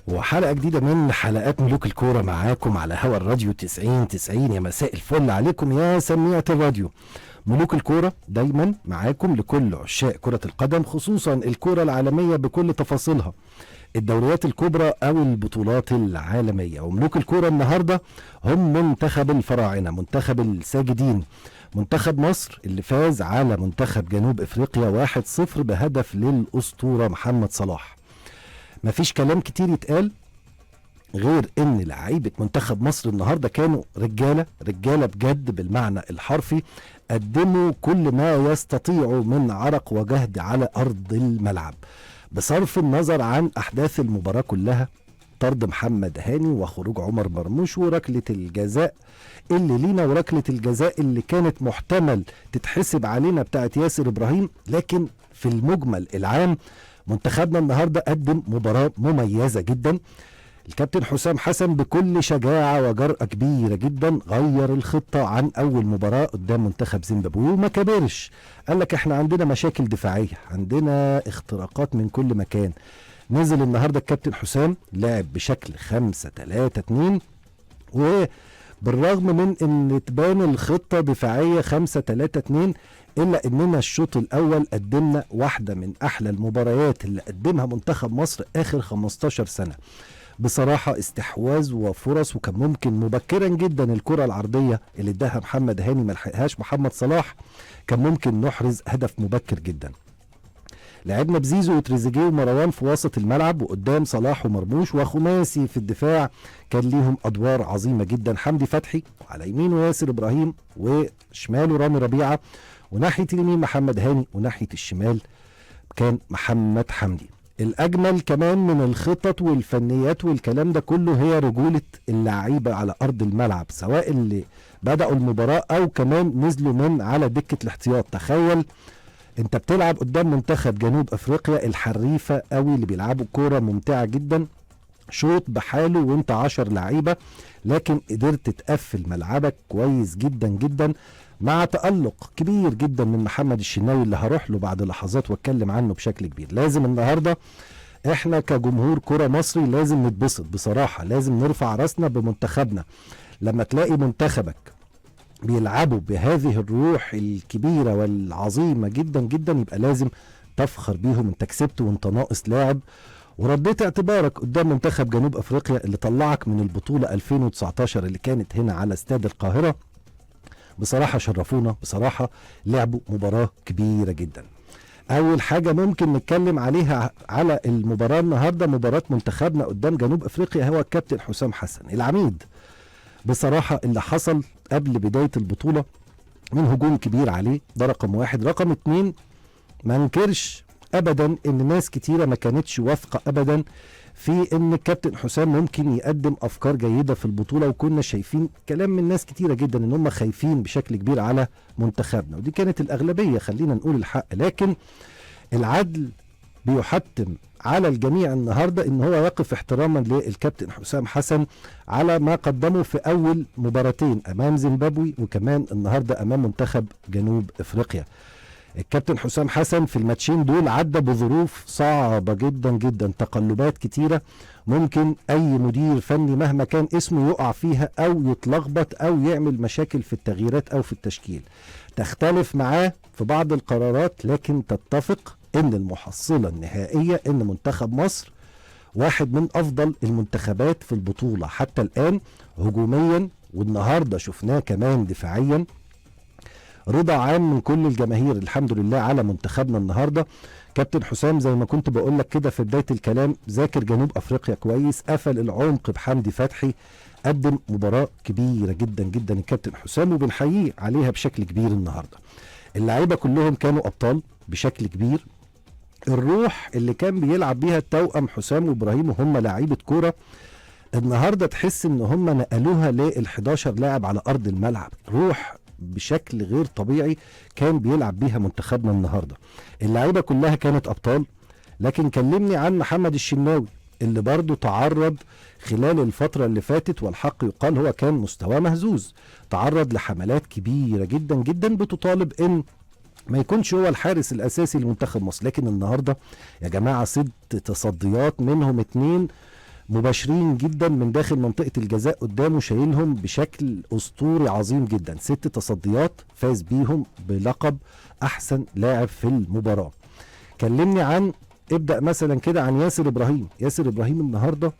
وحلقة جديدة من حلقات ملوك الكورة معاكم على هوا الراديو 90 90. يا مساء الفل عليكم يا سميعة الراديو. ملوك الكورة دايما معاكم لكل عشاق كرة القدم، خصوصا الكورة العالمية بكل تفاصيلها، الدوريات الكبرى أو البطولات العالمية. وملوك الكورة النهاردة هم منتخب الفراعنة، منتخب الساجدين، منتخب مصر اللي فاز على منتخب جنوب افريقيا 1-0 بهدف للأسطورة محمد صلاح. مفيش كلام كتير يتقال غير ان لعيبة منتخب مصر النهارده كانوا رجاله رجاله بجد بالمعنى الحرفي، قدموا كل ما يستطيعوا من عرق وجهد على ارض الملعب، بصرف النظر عن احداث المباراة كلها، طرد محمد هاني وخروج عمر مرموش وركله الجزاء اللي لينا وركله الجزاء اللي كانت محتمل تتحسب علينا بتاعت ياسر ابراهيم. لكن في المجمل العام منتخبنا النهارده قدم مباراة مميزة جدا. الكابتن حسام حسن بكل شجاعة وجرأة كبيرة جدا غير الخطة عن أول مباراة قدام منتخب زيمبابوي وما كبرش، قال لك احنا عندنا مشاكل دفاعية، عندنا اختراقات من كل مكان. نزل النهاردة الكابتن حسام لعب بشكل 5-3-2، وبالرغم من ان تبان الخطة دفاعية 5-3-2 إلا إننا الشوط الأول قدمنا واحدة من أحلى المباريات اللي قدمها منتخب مصر آخر 15 سنة. بصراحة استحواذ وفرص، وكان ممكن مبكرا جدا الكرة العرضية اللي اداها محمد هاني ما لحقهاش محمد صلاح، كان ممكن نحرز هدف مبكر جدا. لعبنا بزيزو وتريزيجيه ومروان في وسط الملعب، وقدام صلاح ومرموش وخماسي في الدفاع كان ليهم أدوار عظيمة جدا. حمدي فتحي وعلى يمينه ياسر إبراهيم وشماله رامي ربيعة، وناحية اليمين محمد هاني وناحية الشمال كان محمد حمدي. الأجمل كمان من الخطط والفنيات والكلام ده كله هي رجولة اللعيبة على أرض الملعب، سواء اللي بدأوا المباراة أو كمان نزلوا من على دكة الاحتياط. تخيل انت بتلعب قدام منتخب جنوب أفريقيا الحريفة قوي اللي بيلعبوا كورة ممتعة جدا، شوط بحاله وانت 10 لعيبة، لكن قدرت تقفل ملعبك كويس جدا جدا مع تألق كبير جدا من محمد الشناوي اللي هروح له بعد لحظات واتكلم عنه بشكل كبير. لازم النهارده احنا كجمهور كرة مصري لازم نتبسط بصراحة، لازم نرفع راسنا بمنتخبنا. لما تلاقي منتخبك بيلعبوا بهذه الروح الكبيرة والعظيمة جدا جدا يبقى لازم تفخر بيهم. انت كسبت وانت ناقص لاعب، ورديت اعتبارك قدام منتخب جنوب افريقيا اللي طلعك من البطولة 2019 اللي كانت هنا على استاد القاهرة. بصراحة شرفونا، بصراحة لعبوا مباراة كبيرة جدا. أول حاجة ممكن نتكلم عليها على المباراة النهاردة، مباراة منتخبنا قدام جنوب أفريقيا، هو الكابتن حسام حسن العميد. بصراحة اللي حصل قبل بداية البطولة من هجوم كبير عليه، ده رقم واحد. رقم اتنين، ما ننكرش أبدا إن ناس كتيرة ما كانتش واثقة أبدا في ان الكابتن حسام ممكن يقدم افكار جيدة في البطولة، وكنا شايفين كلام من ناس كتيرة جدا ان هم خايفين بشكل كبير على منتخبنا، ودي كانت الاغلبية خلينا نقول الحق. لكن العدل بيحتم على الجميع النهارده ان هو يقف احتراما للكابتن حسام حسن على ما قدمه في اول مباراتين امام زيمبابوي وكمان النهارده امام منتخب جنوب افريقيا. الكابتن حسام حسن في الماتشين دول عدى بظروف صعبة جدا جدا، تقلبات كتيرة ممكن أي مدير فني مهما كان اسمه يقع فيها أو يتلخبط أو يعمل مشاكل في التغييرات أو في التشكيل. تختلف معاه في بعض القرارات، لكن تتفق إن المحصلة النهائية إن منتخب مصر واحد من أفضل المنتخبات في البطولة حتى الآن هجوميا، والنهاردة شفناه كمان دفاعيا. رضا عام من كل الجماهير الحمد لله على منتخبنا النهارده. كابتن حسام زي ما كنت بقول لك كده في بداية الكلام، ذاكر جنوب افريقيا كويس، قفل العمق بحمدي فتحي، قدم مباراة كبيرة جدا جدا الكابتن حسام، وبنحييه عليها بشكل كبير النهارده. اللعيبة كلهم كانوا ابطال بشكل كبير. الروح اللي كان بيلعب بيها التوأم حسام وابراهيم وهم لعيبة كورة النهارده تحس ان هم نقلوها لل11 لاعب على ارض الملعب، روح بشكل غير طبيعي كان بيلعب بيها منتخبنا النهارده. اللعيبة كلها كانت ابطال. لكن كلمني عن محمد الشناوي اللي برضه تعرض خلال الفترة اللي فاتت، والحق يقال هو كان مستواه مهزوز، تعرض لحملات كبيرة جدا جدا بتطالب ان ما يكونش هو الحارس الاساسي لمنتخب مصر. لكن النهارده يا جماعة 6 تصديات منهم 2 مباشرين جدا من داخل منطقة الجزاء قدامه، شايلهم بشكل أسطوري عظيم جدا. 6 تصديات فاز بيهم بلقب أحسن لاعب في المباراة. كلمني عن، ابدأ مثلا كده عن ياسر إبراهيم. ياسر إبراهيم النهاردة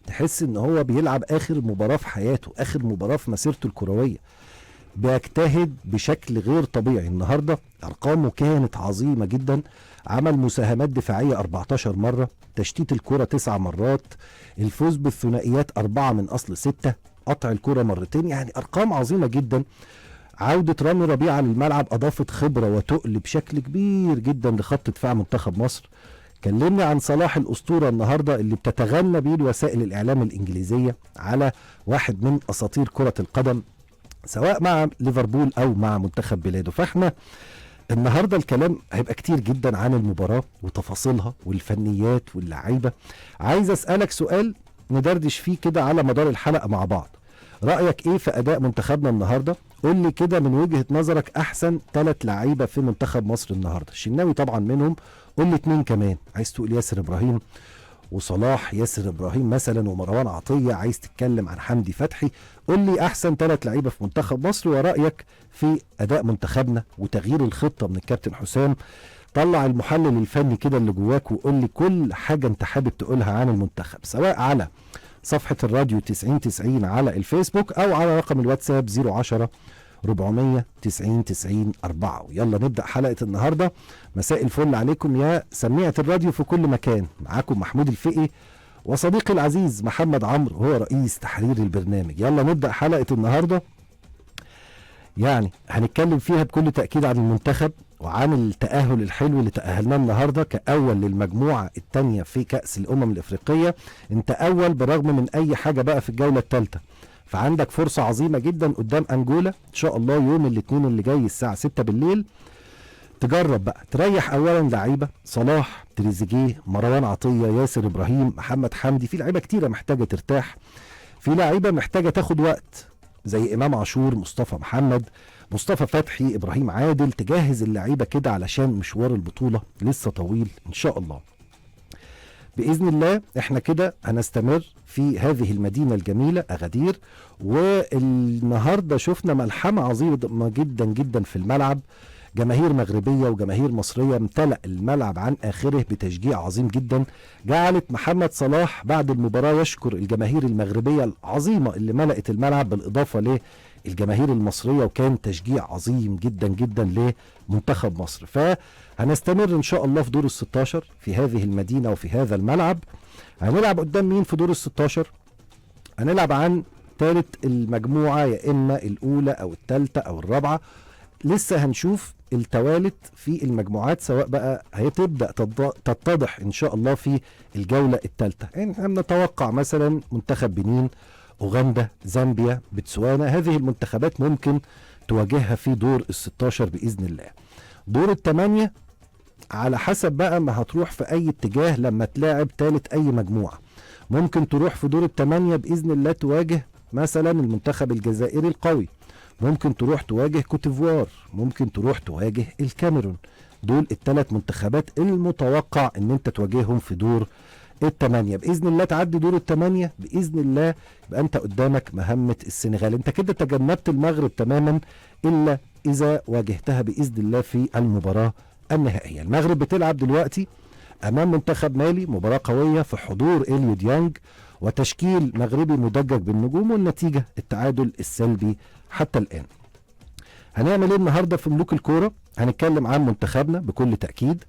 تحس ان هو بيلعب آخر مباراة في حياته، آخر مباراة في مسيرته الكروية، بيجتهد بشكل غير طبيعي. النهاردة أرقامه كانت عظيمة جدا، عمل مساهمات دفاعية 14 مرة، تشتيت الكرة 9 مرات، الفوز بالثنائيات 4 من أصل 6، قطع الكرة مرتين، يعني أرقام عظيمة جدا. عودة رامي ربيعة للملعب أضافت خبرة وتقل بشكل كبير جدا لخط دفاع منتخب مصر. كلمني عن صلاح الأسطورة النهاردة اللي بتتغنى بيه وسائل الإعلام الإنجليزية على واحد من أساطير كرة القدم سواء مع ليفربول أو مع منتخب بلاده. فاحنا النهاردة الكلام هيبقى كتير جدا عن المباراة وتفاصيلها والفنيات واللعيبة. عايز أسألك سؤال ندردش فيه كده على مدار الحلقة مع بعض، رأيك إيه في أداء منتخبنا النهاردة؟ قول لي كده من وجهة نظرك أحسن 3 لعيبة في منتخب مصر النهاردة. الشناوي طبعا منهم، قول لي 2 كمان. عايز تقول ياسر إبراهيم وصلاح، ياسر إبراهيم مثلا ومروان عطية، عايز تتكلم عن حمدي فتحي. قول لي أحسن 3 لعيبة في منتخب مصر ورأيك في أداء منتخبنا وتغيير الخطة من الكابتن حسام. طلع المحلل الفني كده اللي جواك وقول لي كل حاجة انت حابب تقولها عن المنتخب، سواء على صفحة الراديو 9090 على الفيسبوك أو على رقم الواتساب 010 490 90 4. يلا نبدأ حلقة النهاردة. مساء الفل عليكم يا سميعة الراديو في كل مكان. معاكم محمود الفقي وصديقي العزيز محمد عمرو هو رئيس تحرير البرنامج. يلا نبدأ حلقة النهاردة، يعني هنتكلم فيها بكل تأكيد عن المنتخب وعن التأهل الحلو اللي تأهلناه النهاردة كأول للمجموعة الثانية في كأس الأمم الإفريقية. انت أول برغم من أي حاجة بقى في الجولة الثالثة، فعندك فرصة عظيمة جدا قدام أنجولا إن شاء الله يوم الاثنين اللي جاي الساعة 6 بالليل. تجرب بقى تريح أولا لعيبة صلاح، تريزيجيه، مروان عطية، ياسر إبراهيم، محمد حمدي. في لعيبة كتيرة محتاجة ترتاح، في لعيبة محتاجة تاخد وقت زي إمام عاشور، مصطفى محمد، مصطفى فتحي، إبراهيم عادل. تجهز اللعيبة كده علشان مشوار البطولة لسه طويل إن شاء الله. بإذن الله احنا كده هنستمر في هذه المدينة الجميلة أغادير. والنهاردة شفنا ملحمة عظيمة جدا جدا في الملعب، جماهير مغربية وجماهير مصرية، امتلأ الملعب عن آخره بتشجيع عظيم جدا. جعلت محمد صلاح بعد المباراة يشكر الجماهير المغربية العظيمة اللي ملأت الملعب بالإضافة للجماهير المصرية، وكان تشجيع عظيم جدا جدا لمنتخب مصر. فهنستمر إن شاء الله في دور ال16 في هذه المدينة وفي هذا الملعب. هنلعب قدام مين في دور ال16؟ هنلعب عن ثالث المجموعة، يا إما الأولى أو الثالثة أو الرابعة. لسه هنشوف التوالت في المجموعات، سواء بقى هتبدأ تتضح إن شاء الله في الجولة الثالثة. يعني احنا بنتوقع مثلا منتخب بنين، أوغندا، زامبيا، بتسوانا، هذه المنتخبات ممكن تواجهها في دور ال16 بإذن الله. دور 8 على حسب بقى ما هتروح في أي اتجاه لما تلاعب ثالث أي مجموعة. ممكن تروح في دور 8 بإذن الله تواجه مثلا المنتخب الجزائري القوي، ممكن تروح تواجه كوتيفوار، ممكن تروح تواجه الكاميرون. دول الثلاث منتخبات المتوقع ان انت تواجههم في دور 8 بإذن الله. تعدي دور 8 بإذن الله يبقى انت قدامك مهمة السنغال. انت كده تجنبت المغرب تماما إلا إذا واجهتها بإذن الله في المباراة النهائية. المغرب بتلعب دلوقتي أمام منتخب مالي، مباراة قوية في حضور إليو ديانج وتشكيل مغربي مدجج بالنجوم، والنتيجة التعادل السلبي حتى الآن. هنعمل ايه النهارده في ملوك الكورة؟ هنتكلم عن منتخبنا بكل تأكيد،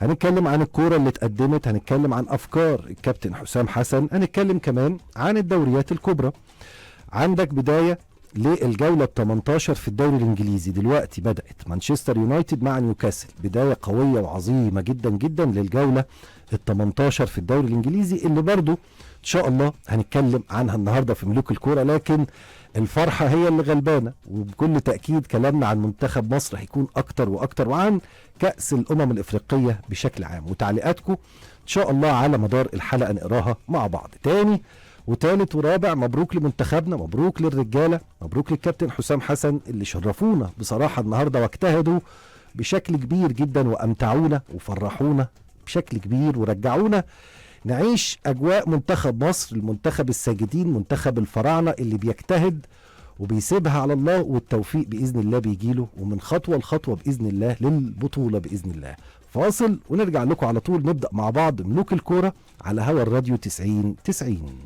هنتكلم عن الكورة اللي اتقدمت، هنتكلم عن أفكار الكابتن حسام حسن، هنتكلم كمان عن الدوريات الكبرى. عندك بداية للجولة 18 في الدوري الإنجليزي دلوقتي، بدأت مانشستر يونايتد مع نيوكاسل، بداية قوية وعظيمة جدا جدا للجولة 18 في الدوري الإنجليزي اللي برضو إن شاء الله هنتكلم عنها النهاردة في ملوك الكورة. لكن الفرحة هي اللي غلبانة، وبكل تأكيد كلامنا عن منتخب مصر هيكون أكتر وأكتر، وعن كأس الأمم الإفريقية بشكل عام، وتعليقاتكم إن شاء الله على مدار الحلقة نقراها مع بعض. تاني وتالت ورابع، مبروك لمنتخبنا، مبروك للرجالة، مبروك للكابتن حسام حسن اللي شرفونا بصراحة النهاردة واجتهدوا بشكل كبير جدا وأمتعونا وفرحونا بشكل كبير ورجعونا نعيش اجواء منتخب مصر، المنتخب الساجدين، منتخب الفراعنة اللي بيجتهد وبيسيبها على الله، والتوفيق باذن الله بيجيله، ومن خطوة لخطوه باذن الله للبطولة باذن الله. فاصل ونرجع لكم على طول، نبدا مع بعض ملوك الكورة على هوا الراديو 90 90.